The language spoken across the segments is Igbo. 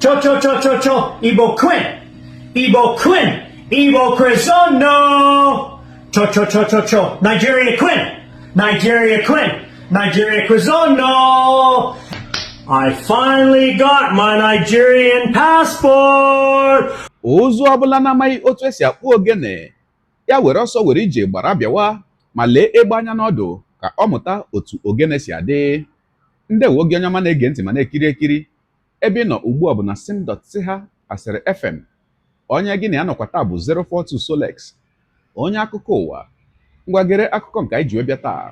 Cho cho cho cho cho Igbo Quinn. Igbo Quinn. Igbo Crisono. Cho cho cho cho cho Nigeria Quinn. Nigeria Quinn. Nigeria Crisono. I finally got my Nigerian passport. Ụzụ ọbụla na-amaghị otu esi akpụ ogene ya were ọsọ were ije gbara bịawa ma lee egbe anya n'ọdụ ka ọ mụta otu ogene si adị. Ndewo gị, onye ọma na-ege ntị ma na-ekiri ekiri. Ebe ị nọ ugbu a bụ na sim.si ha Asịrị FM. Onye gị na ya nọkwa taa bụ 042 Solex, onye akụkọ ụwa. Ngwagere akụkọ nke anyị ji wee bịa taa.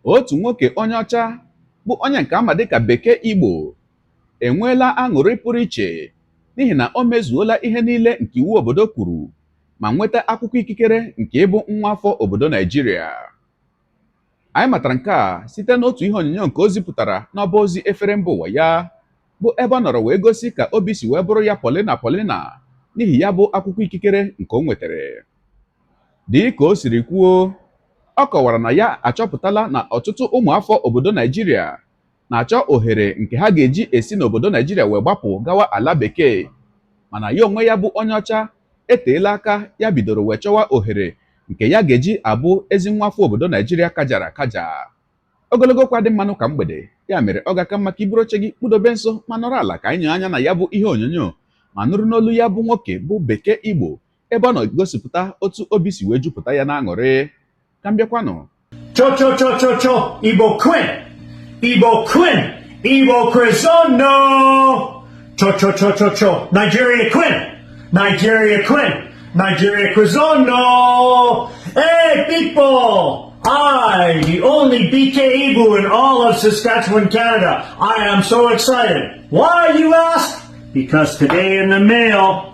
Otu nwoke onye ọcha bụ onye nke ama dịka Bekee Igbo enweela aṅụrị pụrụ iche n'ihi na o mezuola ihe niile nke iwu obodo kwuru ma nweta akwụkwọ ikikere nke ịbụ nwa afọ obodo Naijiria. Anyị matara nke a site n'otu ihe onyonyo nke o zipụtara n'ọba ozi efere mba ụwa ya, bụ ebe ọ nọrọ wee gosi ka obi si wee bụrụ ya polina polina n'ihi ya bụ akwụkwọ ikikere nke o nwetara. Dị ka o siri kwuo, ọ kọwara na ya achọpụtala na ọtụtụ ụmụafọ obodo Naijiria na-achọ ohere nke ha ga-eji esi n'obodo Naijiria wee gbapụ gawa ala bekee, mana ya onwe ya bụ onye ọcha eteela aka ya bidoro wee chọwa ohere nke ya ga-eji abụ ezi nwa afọ obodo Naijiria kajara akaja. Ogologo kwa dị mmanụ ka mgbede ya mere ọ ga-aka mma ka iburu oche gị kpụdobe nso ma nọrọ ala ka anyị nyoo anya na ya bụ ihe onyonyo ma nụrụ n'olu ya bụ nwoke bụ Bekee Igbo, ebe ọ nọ gosipụta otu obi si wee jupụta ya n'aṅụrị. Ka m bịakwanụ. Cho cho cho cho cho Igbo Quinn. Igbo Quinn. Igbo Crisono. Cho cho cho cho cho Nigeria Quinn. Nigeria Quinn. Nigeria Crisono. Hey, people! I, the only BK Igbo in all of Saskatchewan, Canada, I am so excited. Why, you ask? Because today in the mail,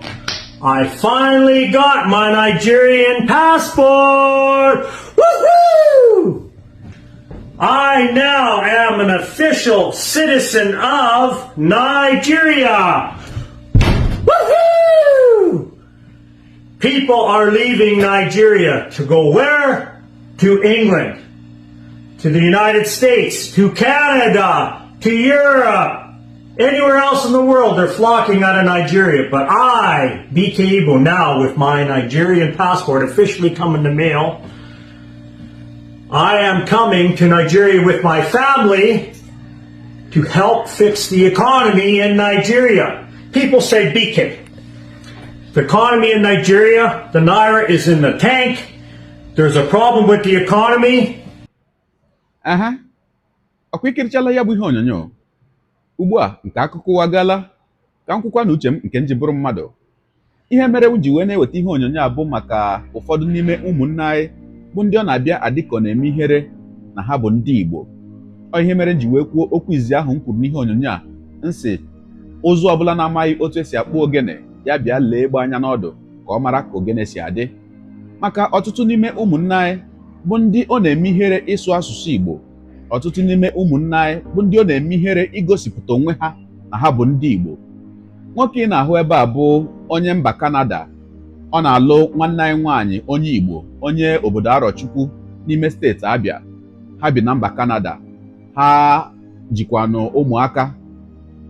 I finally got my Nigerian passport! Woohoo! I now am an official citizen of Nigeria! Woohoo! People are leaving Nigeria to go where? To England, to the United States, to Canada, to Europe, anywhere else in the world, they're flocking out of Nigeria. But I, BK Igbo, now with my Nigerian passport officially come in the mail, I am coming to Nigeria with my family to help fix the economy in Nigeria. People say, "BK, the economy in Nigeria, the naira is in the tank. There's a problem with the economy." Aha, ọkwa ikirichala ya bụ ihe onyonyo ugbu a nke akụkọ ụwa gaala ka m kwukwa na uche m nke m ji bụrụ mmadụ. Ihe mere m ji wee na-eweta ihe onyonyo a bụ maka ụfọdụ n'ime ụmụnne anyị bụ ndị ọ na-abịa adị ka ọ na-eme ihere na ha bụ ndị Igbo. Ọ ihe mere m ji wee kwuo okwu izi ahụ m kwuru n'ihe onyonyo a nsị ụzụ ọbụla na-amaghị otu esi akpụ ogene ya bịa lee egbe anya n'ọdụ ka ọ mara ka ogene si adị, maka ọtụtụ n'ime ụmụnne anyị bụ ndị ọ na-eme ihere ịsụ asụsụ Igbo, ọtụtụ n'ime ụmụnne anyị bụ ndị ọ na-eme ihere igosipụta onwe ha na ha bụ ndị Igbo. Nwoke ị na-ahụ ebe a bụ onye mba Kanada. Ọ na-alụ nwanne anyị nwaanyị onye Igbo, onye obodo Arọchukwu n'ime steeti Abịa. Ha bi na mba Kanada, ha jikwanụ ụmụaka.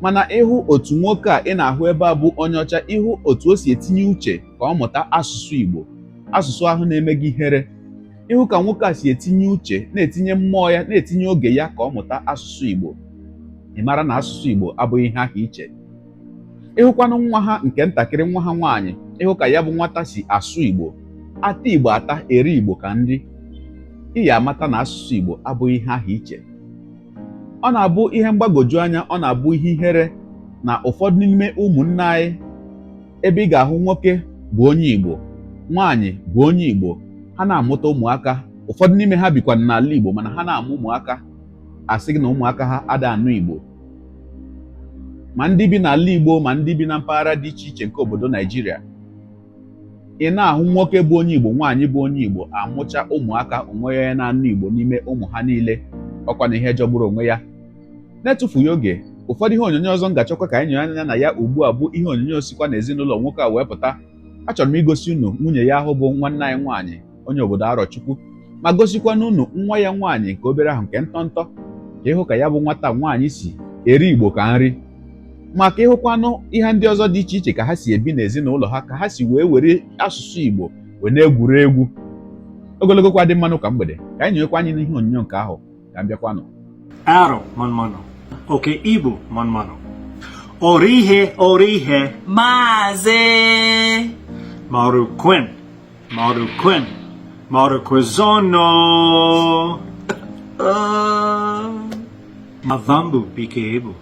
Mana ịhụ otu nwoke a ị na-ahụ ebe a bụ onye ọcha, ịhụ otu o si etinye uche ka ọ mụta asụsụ Igbo, asụsụ ahụ na-eme gị ihere, ịhụ ka nwoke a si etinye uche, na-etinye mmụọ ya, na-etinye oge ya ka ọ mụta asụsụ Igbo, ị mara na asụsụ Igbo abụghị ihe ahụ iche. Ịhụkwanụ nwa ha nke ntakịrị, nwa ha nwaanyị, ịhụ ka ya bụ nwata si asụ Igbo, ata Igbo ata, eri Igbo ka nri, ị ya amata na asụsụ Igbo abụghị ihe ahụ iche. Ọ na-abụ ihe mgbagwoju anya, ọ na-abụ ihe ihere na ụfọdụ n'ime ụmụnne anyị, ebe ị ga-ahụ nwoke bụ onye Igbo, nwaanyị bụ onye Igbo, ha na-amụta ụmụaka. Ụfọdụ n'ime ha bikwa n'ala Igbo, mana ha na-amụ ụmụaka, asị gị na ụmụaka ha ada anụ Igbo. Ma ndị bi n'ala Igbo, ma ndị bi na mpaghara dị iche iche nke obodo Naijiria, ị na-ahụ nwoke bụ onye Igbo, nwaanyị bụ onye Igbo, amụcha ụmụaka, onwe ya na-anụ Igbo n'ime ụmụ ha niile. Ọkwa na ihe jọgburu onwe ya. Na-etufughị oge, ụfọdụ ihe onyonyo ọzọ m ga-achọkwa ka anyị nyere anya na ya ugbu a bụ ihe onyonyo sikwa n'ezinụlọ nwoke a wee pụta. Achọrọ m igosi unu nwunye ya ahụ bụ nwanne anyị nwaanyị onye obodo Arọchukwu, ma gosikwana unu nwa ya nwaanyị nke obere ahụ nke ntọntọ, ka ịhụ ka ya bụ nwata nwaanyị si eri Igbo ka nri. Maka ịhụkwanụ ihe ndị ọzọ dị iche iche ka ha si ebi n'ezinụlọ ha, ka ha si wee were asụsụ Igbo wee na-egwuri egwu. Ogologo kwa dị mmanụ ka mgbede, ka anyị nyewekwa anyị n'ihe onyonyo nke ahụ ka m bịakwanụ. Aro manmano. Oke Ibu manmano. Orihe orihe. Maazị. Maru Quinn. Maru Quinn. Maru Quizono. Avambu bike Ibu.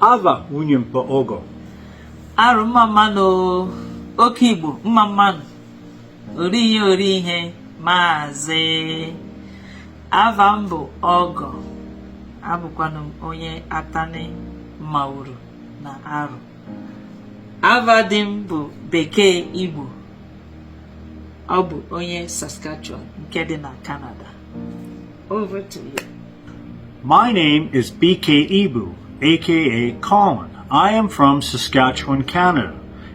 Ava nwunye m Ogo. Arụ mma mmanụ, oke Igbo mma mmanụ, ori ihe ori ihe. Maazị, ava m bụ Ọgọ, abụkwanụ m onye Atani Mmauru na Arụ. Ava di m bụ Bekee Igbo, ọ bụ onye Saskatchewan nke dị na Canada. Over to you. My name is BK Ibu, aka Colin. I am from Saskatchewan, Canada,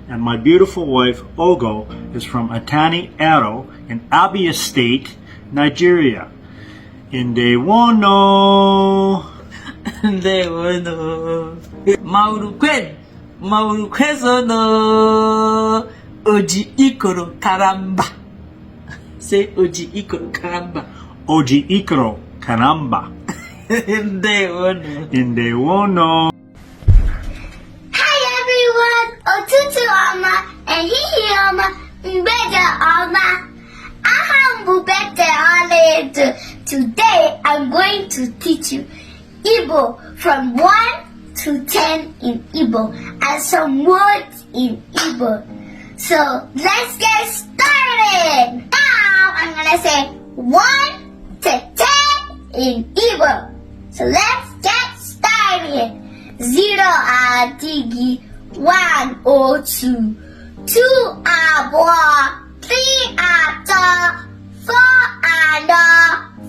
and my beautiful wife Ogo is from Atani Aro in Abia State, Nigeria. Ndewono. Ndewono. Mauru kwen, mauru kwezono. Oji ikoro karamba. Say oji ikoro karamba. Oji Ikoro Karamba. Ndewono. Ndewono. Hi everyone! Ụtụtụ ọma, ehihie ọma, mgbede ọma. Aha m bụ Bete Ọlaedo. Today I'm going to teach you Igbo from 1 to 10 in Igbo and some words in Igbo. So let's get started! Now I'm gonna say 1 to 10 in Igbo. So let's get started. 0 adịghị, 1 otu, 2 abụọ, 3 atọ, 4 anọ,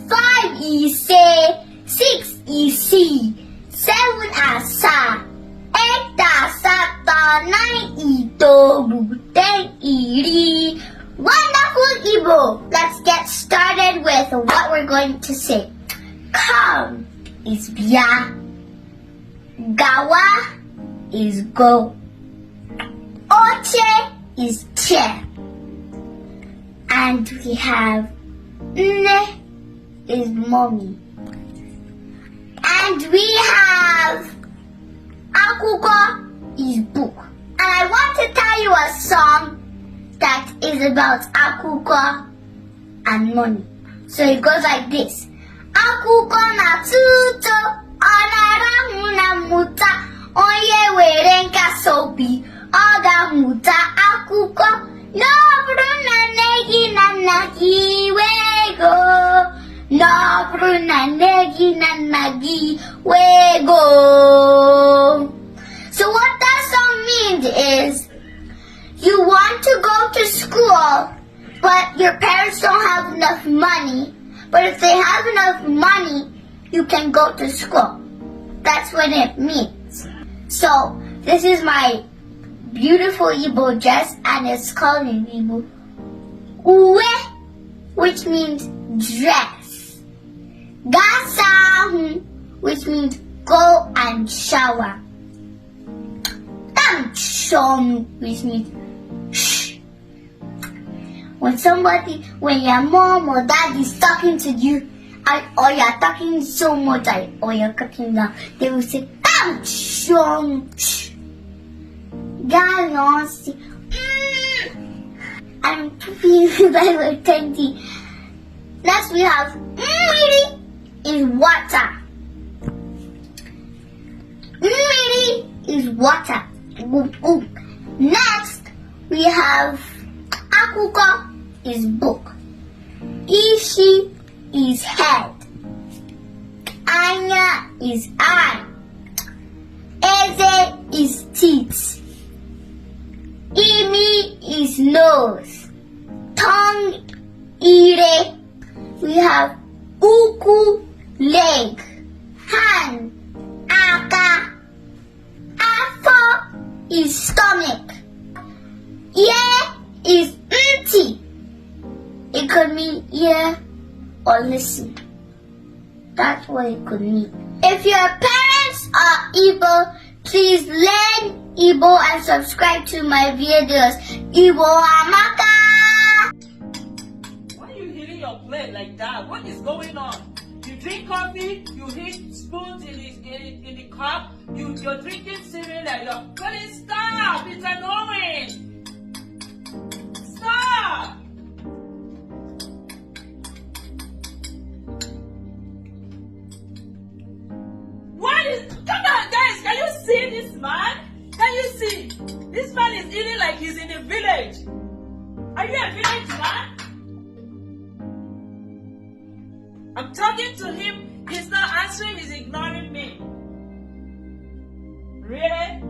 5 ise, 6 isii, 7 asaa, 8 asatọ, 9 itoolu, 10 iri. Wonderful Igbo! Let's get started with what we're going to say. Come is bịa. Gawa is go. Oche is chair. And we have Nne is mommy. And we have Akwụkwọ is book. And I want to tell you a song that is about akwụkwọ and money. So it goes like this. Akwụkwọ na-atọ ụtọ, ọ na-arahụ na mmụta, onye were nkasi obi, ọ ga-amụta akwụkwọ. Na ọ bụrụ na nne gị na nna gị wee ego, na ọ bụrụ na nne gị na nna gị wee ego. So what that song means is you want to go to school, but your parents don't have enough money. But if they have enough money, you can go to school. That's what it means. So this is my beautiful Igbo dress, and it's called in Igbo Uwe, which means dress. Gasahu, which means go and shower. Tamchom, which means shh. When your mom or dad is talking to you, or you're talking so much, or you're cutting down, they will say, Tamchom, shh. Galonsi. I'm feeling like 20. Next we have Mmiri is water. Mmiri is water. Next we have Akwụkwọ is book. Ishi is head. Anya is eye. Eze is teeth. Imi is nose. Tongue, ire. We have ụkwụ, leg. Hand, aka. Afọ is stomach. Ear is ntị. It could mean ear or listen. That's what it could mean. If your parents are Igbo, Please learn Igbo and subscribe to my videos. Igbo Amaka! Why are you hitting your plate like that? What is going on? You drink coffee, you hit spoons in the cup, you're drinking cereal and you're... Please stop! It's annoying! Stop! What is... Come on, guys! Can you see this man? Can you see? This man is eating like he's in the village. Are you a village man? I'm talking to him. He's not answering. He's ignoring me. Really?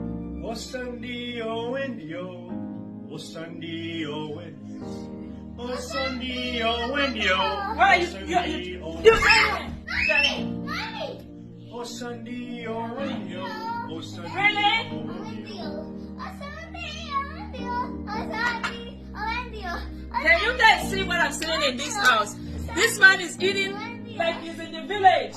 Osandi Owendio, Osandi Owendio, Osandi Owendio. Why are you? You you Mommy! Osandi Owendio, Osandi Really? Can you guys see what I'm seeing in this house? This man is eating like he's in the village.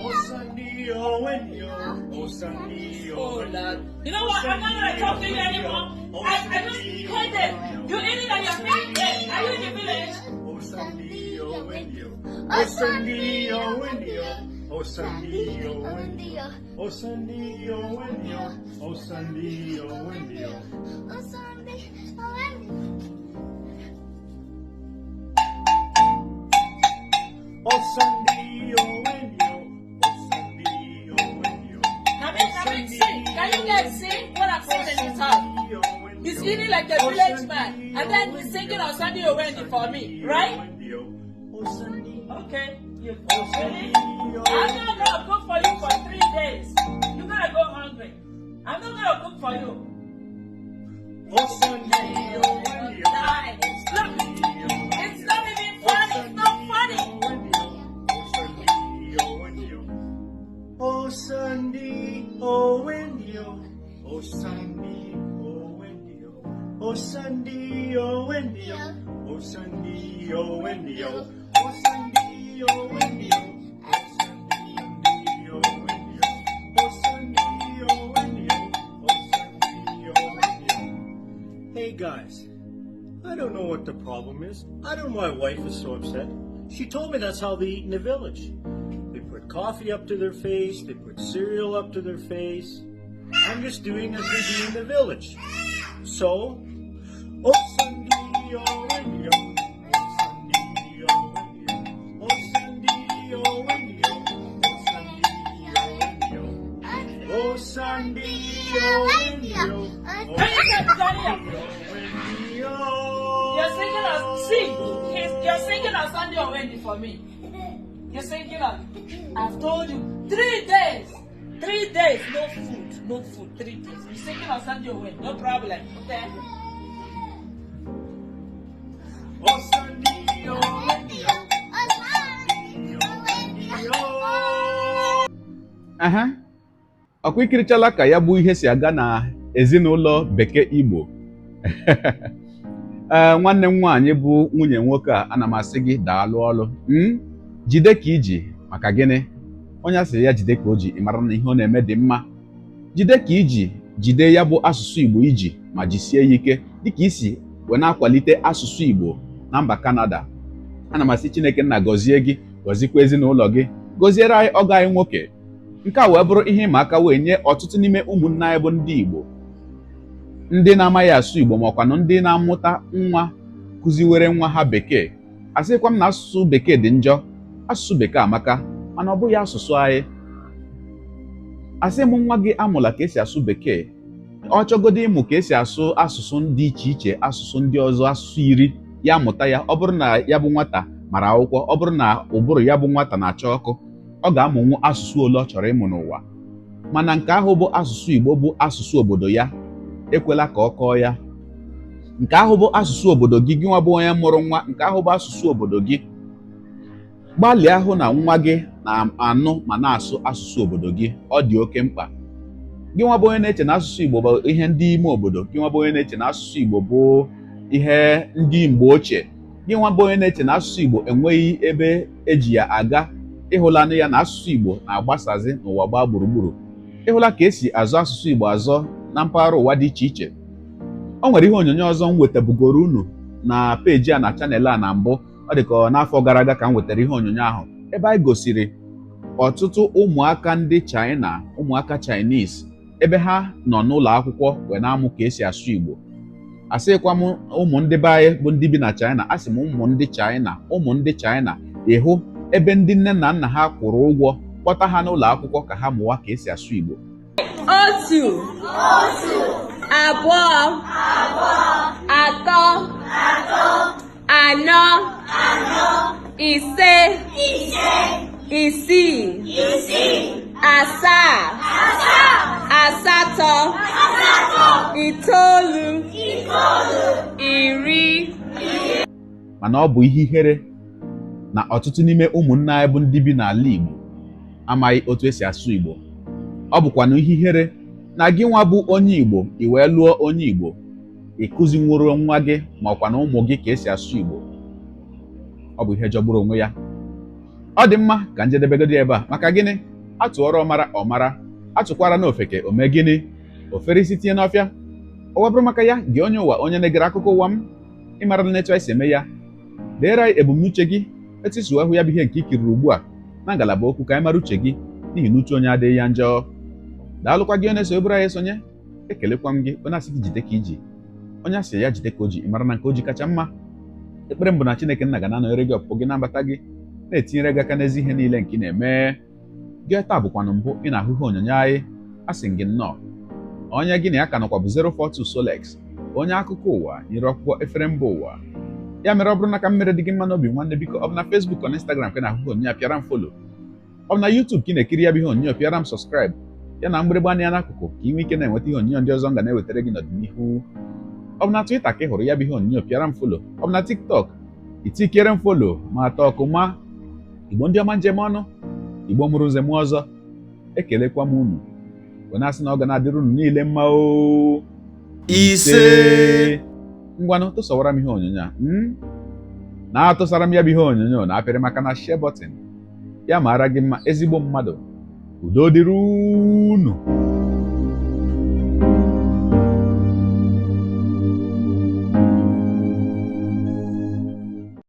Osandi Owendio, Osandi Oh Lord. You know what? I'm not gonna talk to you anymore. I just hate it. You're eating like you're being dead. Are you in the village? Osandi Owendio, Osandi Owendio, Osandi Owendio, Osandi Owendio, Osandi Owendio. Osandi Owendio, Osandi Owendio. Can we see? Can you guys see what I'm seeing in this house? He's eating like a village man, and then he's singing on Sunday Owendi for me, right? Okay. You really? I'm not gonna cook for you for 3 days. You're gonna go hungry. I'm not gonna cook for you. Die. Look, it's not even funny. It's not funny. Osandi Owendio, Osandi Owendio, Osandi Owendio, Osandi Owendio, Osandi Owendio, Osandi Owendio, Osandi Owendio, Osandi Owendio. Hey guys, I don't know what the problem is. I don't know why my wife is so upset. She told me that's how they eat in the village. They put coffee up to their face, they put cereal up to their face. I'm just doing as they do in the village. So, Osandi Owendio, Osandi Owendio, Osandi Owendio, Osandi Owendio, Osandi Can you guys stand here? Owendio. You're singing on see, you're singing on Sunday Owendi for me. You're singing on. I've told you 3 days. 3 days, no food, no food, 3 days. You're singing on Sunday Owendi, no problem. Okay. Osandi Owendio, Aha, ọkwa ikirichala ka ya bụ ihe si aga na ezinụlọ bekee Igbo. Ee, nwanne m nwaanyị bụ nwunye nwoke a, ana m asị gị daalụ ọlụ. Jide ka iji maka gịnị? Onye a sịrị ya jide ka o ji, ị mara na ihe ọ na-eme dị mma. Jide ka iji jide ya bụ asụsụ Igbo iji ma jisie ya ike dịka isi wee na-akwalite asụsụ Igbo na mba Kanada. Ana m asị Chineke nna gọzie gị, gọzikwa ezinụlọ gị, gọziere anyị ọgọ anyị nwoke. Nke a wee bụrụ ihe ịma aka wee nye ọtụtụ n'ime ụmụnne anyị bụ ndị Igbo, ndị na-amaghị asụ Igbo ma ọkwanụ ndị na-amụta nwa kụziwere nwa ha bekee. Asịkwa m na asụsụ bekee dị njọ, asụsụ bekee amaka, mana ọ bụghị asụsụ anyị. Asị m nwa gị amụla ka esi asụ bekee, ọ chọgodo ịmụ ka esi asụ asụsụ dị iche iche, asụsụ ndị ọzọ, asụsụ iri, ya mụta ya. Ọ bụrụ na ya bụ nwata mara akwụkwọ, ọ bụrụ na ụbụrụ ya bụ nwata na-acha ọkụ, ọ ga-amụnwu asụsụ ole ọ chọrọ ịmụ n'ụwa. Mana nke ahụ bụ asụsụ Igbo bụ asụsụ obodo ya, ekwela ka ọ kọọ ya. Nke ahụ bụ asụsụ obodo gị, gị nwa bụ onye mụrụ nwa, nke ahụ bụ asụsụ obodo gị. Gbalịa hụ na nwa gị na-anụ ma na-asụ asụsụ obodo gị, ọ dị oke mkpa. Gị nwa bụ onye na-eche na asụsụ Igbo bụ ihe ndị ime obodo, gị nwa bụ onye na-eche na asụsụ Igbo bụ ihe ndị mgbe ochie, gị nwa bụ onye na-eche na asụsụ Igbo enweghị ebe eji ya aga, ịhụlanụ ya na asụsụ Igbo na-agbasazi n'ụwa gbaa gburugburu. Ị hụla ka esi azọ asụsụ Igbo azọ na mpaghara ụwa dị iche iche. O nwere ihe onyonyo ọzọ m wetabugoro unu na peji a na channel a na mbụ. Ọ dị ka n'afọ gara aga ka m wetara ihe onyonyo ahụ, ebe anyị gosiri ọtụtụ ụmụaka ndị China, ụmụaka Chinese, ebe ha nọ n'ụlọ akwụkwọ wee na-amụ ka esi asụ Igbo. Asịkwa m ụmụ ndị be anyị bụ ndị bi na China, asị m ụmụ ndị China, ụmụ ndị China. Ịhụ ebe ndị nne na nna ha kwụrụ ụgwọ kpọta ha n'ụlọ akwụkwọ ka ha mụwa ka esi asụ Igbo. 1, 2, 3, 4, 5, 6, 7, 8, 9, 10. Mana ọ bụ ihe ihere na ọtụtụ n'ime ụmụnne anyị bụ ndị bi n'ala Igbo amaghị otu esi asụ Igbo. Ọ bụkwanụ ihe ihere na gị nwa bụ onye Igbo, i wee lụọ onye Igbo, ị kụzinwuru nwa gị ma ọkwa na ụmụ gị ka esi asụ Igbo. Ọ bụ ihe jọgburu onwe ya. Ọ dị mma ka njedebegodi ebe a. Maka gịnị? Atụọrọ ọmara, ọmara atụkwara na ofeke ome gịnị? Ofere isi tinye n'ọfịa. Ọ webụrụ maka ya, gị onye ụwa, onye na-egere akụkọ ụwa m, ịmara na etu anyị si eme ya, deere anyị ebumnuche gị, etu isi wee hụ ya bụ ihe nke i kiriri ugbu a na ngalaba okwu, ka anyị mara uche gị, n'ihi na uche onye adịghị ya njọ. Daalụkwa gị onye na-eso eburu anyị esonye. Ekelekwa m gị onye asị gị jide ka iji, onye asị ya jide ka o ji. Ị mara na nke o ji kacha mma. Ekpere m bụ na Chineke nna ga na-anọnyere gị ọpụpụ gị na mbata gị, na-etinyere gị aka n'ezi ihe niile nke ị na-eme. Gị taa bụkwanụ mbụ ị na-ahụ ihe onyonyo anyị, asị gị nnọọ. Onye gị na ya ka nọkwa bụ 042 Solex, onye akụkọ ụwa nyere akwụkwọ efere mba ụwa. Ya mere, ọ bụrụ na ka m mere dị gị mma n'obi, nwanne, biko, ọ bụ na Facebook, ọ na Instagram ka ị na-ahụ ihe onyonyo a, pịara m follow. Ọ bụ na YouTube ka ị na-ekiri ya bụ ihe onyonyo, pịara m subscribe, ya na mgbịrịgba anya n'akụkụ, ka ị nwee ike na-enweta ihe onyonyo ndị ọzọ m ga na-ewetara gị n'ọdịnihu. Ọ bụ na Twitter ka ị hụrụ ya bụ ihe onyonyo, pịara m follow. Ọ bụ na TikTok, itikere m follow ma atọ ọkụ ma. Igbo ndị ọma, njem ọnụ Igbo mụrụ nze m ọzọ, ekelekwa m unu wee na-asị na ọ ga na-adịrị unu niile mma o. Ise. Ngwanụ, tụsawara m ihe onyonyo a, na-atụsara m ya bụ ihe onyonyo na apịrị maka na share button. Ya mara gị mma, ezigbo mmadụ. Udo dịrị unu.